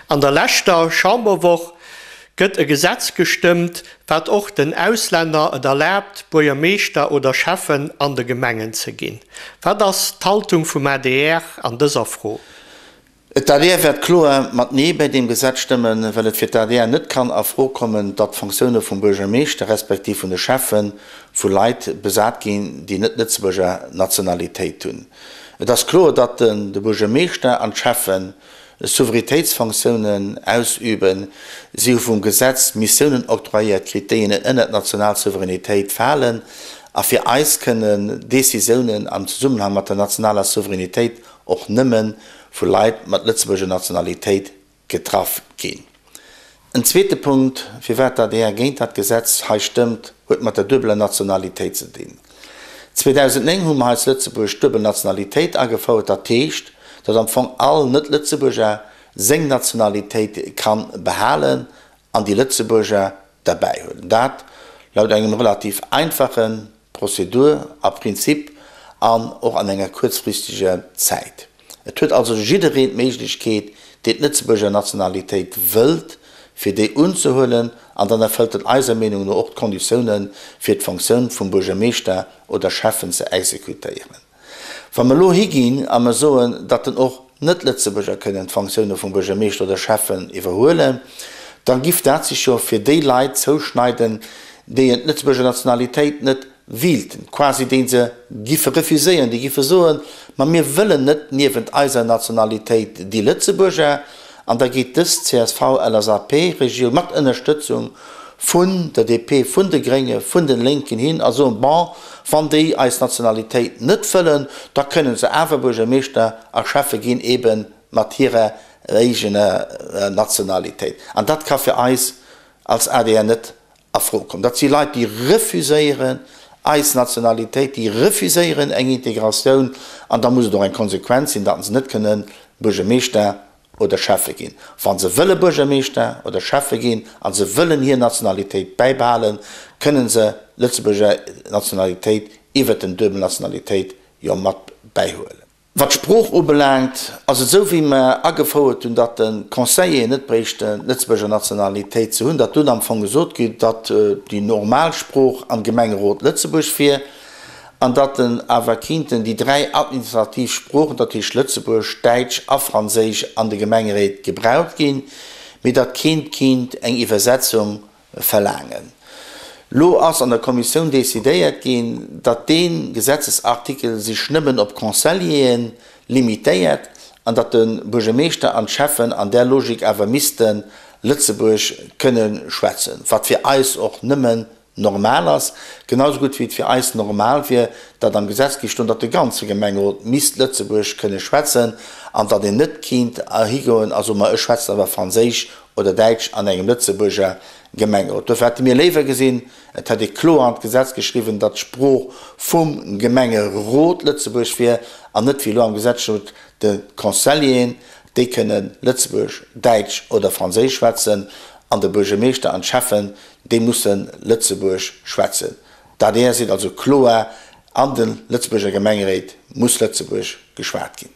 An der leschter Chamberwoch gëtt e Gesetz gestëmmt, wat och den Auslänner et erlaabt, Buergermeeschter oder Schäffen an de Gemengen ze ginn. Wat ass d'Haltung vum adr an dëser Fro? D'adr wäert kloer mat Nee bäi deem Gesetz stëmmen, well et fir d'adr net kann a Fro kommen, datt d'Fonctioune vum Buergermeeschter respektiv vun de Schäffe vu Leit besat ginn, déi net d'Lëtzebuerger Nationalitéit hunn. Et ass kloer, datt de Buergermeeschter an d'Schäffen Souveränitéitsfonctiounen ausüben. Si hu vum Gesetz Missiounen octroyéiert kritt, déi hinnen ënnert d'national Souveränitéit falen. A fir eis kënnen Décisiounen am Zesummenhang mat der nationaler Souveränitéit och nëmme vu Leit mat Lëtzebuerger Nationalitéit getraff ginn. En zweete Punkt, firwat d'ADR géint dat Gesetz hei stëmmt, huet mat der duebeler Nationalitéit ze dinn. 2009 hu mer hei zu Lëtzebuerg d'duebel Nationalitéit agefouert. Dat heescht, datt am Fong all Net-Lëtzebuerger seng Nationalitéit ka behalen an déi Lëtzebuerger derbäi huelen. Dat laut engem relativ einfache Prozedur a Prinzip an och an enger kuerzfristeger Zäit. Et huet also jiddereen d'Méiglechkeet, deen d'Lëtzebuerger Nationalitéit wëllt, fir déi unzehuelen an dann erfëllt en eiser Meenung no och d'Konditiounen, fir d'Fonctioun vum Buergermeeschter oder Schäffen ze exekutéieren. Wa mer elo higinn a mer soen, datt en och Net-Lëtzebuerger kënnen d'Fonctioune vum Buergermeeschter oder Schäffen iwwerhuelen, da giff dat sech jo fir déi Leit zouschneiden, déi en d'Lëtzebuerger Nationalitéit net wiilten, quasi déi se giffe refuséieren, déi giffe soen, ma mir wëllen net niewent eiser Nationalitéit déi Lëtzebuerger. An da geet dës CSV-LSAP-Regierung mat Ënnerstëtzung vun der DP, vun de Grénge, vun den Lénken hin a soen, bon, wann déi eis Nationalitéit net wëllen, da kënnen se awer Buergermeeschter a Schäffe ginn, eebe mat hirer eegener Nationalitéit. An dat ka fir eis als adr net a Fro kommen. Dat si Leit, déi refuséieren eis Nationalitéit, déi refuséieren eng Integratioun, an da muss et och eng Konsequenz sinn, datt se net kënne Buergermeeschter oder Schäffe ginn. Wa se wëlle Buergermeeschter oder Schäffe ginn a se wëllen hir Nationalitéit bäibehalen, kënne se d'Lëtzebuerger Nationalitéit iwwert den duebel Nationalitéit jo mat bäihuelen. Wat d'Sprooch ubelaangt, ass et esou, wéi mer agefouert hunn, datt de Conseiller net bréicht d'Lëtzebuerger Nationalitéit ze hunn, datt dunn am Fong gesot ginn, datt déi normal Sprooch am Gemengerot Lëtzebuerg wier an datt en awer kinnten déi 3 administrativ Sproochen, dat heescht Lëtzebuerg, Däitsch a Franséisch, an de Gemengeréit gebraucht ginn, mee datt keent kinnt eng Iwwersetzung verlaangen. Lo ass an der Kommissioun decidéiert ginn, datt dee Gesetzesartikel sech nëmmen op Conseillere limitéiert an datt de Buergermeeschter an d'Schäffen an där Logik awer misste Lëtzebuerg kënne schwätzen, wat fir eis och nëmmen normal ass, genau esou gutt wéi et fir eis normal wier, datt am Gesetz géif stoen, datt de ganze Gemengerot misst Lëtzebuerg kënne schwätzen an datt een net kinnt higoen a soen, ma ech schwätzen awer Franséisch oder Däitsch an engem Lëtzebuerger Gemengerot. Dofir hätte mir léiwer gesinn, et hätt ee kloer an d'Gesetz geschriwwen, datt d'Sprooch vum Gemengerot Lëtzebuerg wier an net, wéi elo am Gesetz steet, de Conseilleren, déi kënne Lëtzebuerg, Däitsch oder Franséisch schwätzen an de Buergermeeschter an d'Schäffen, déi musse Lëtzebuerg schwätzen. D'adr seet also kloer, An de Lëtzebuerger Gemengeréit muss Lëtzebuerg geschwat ginn.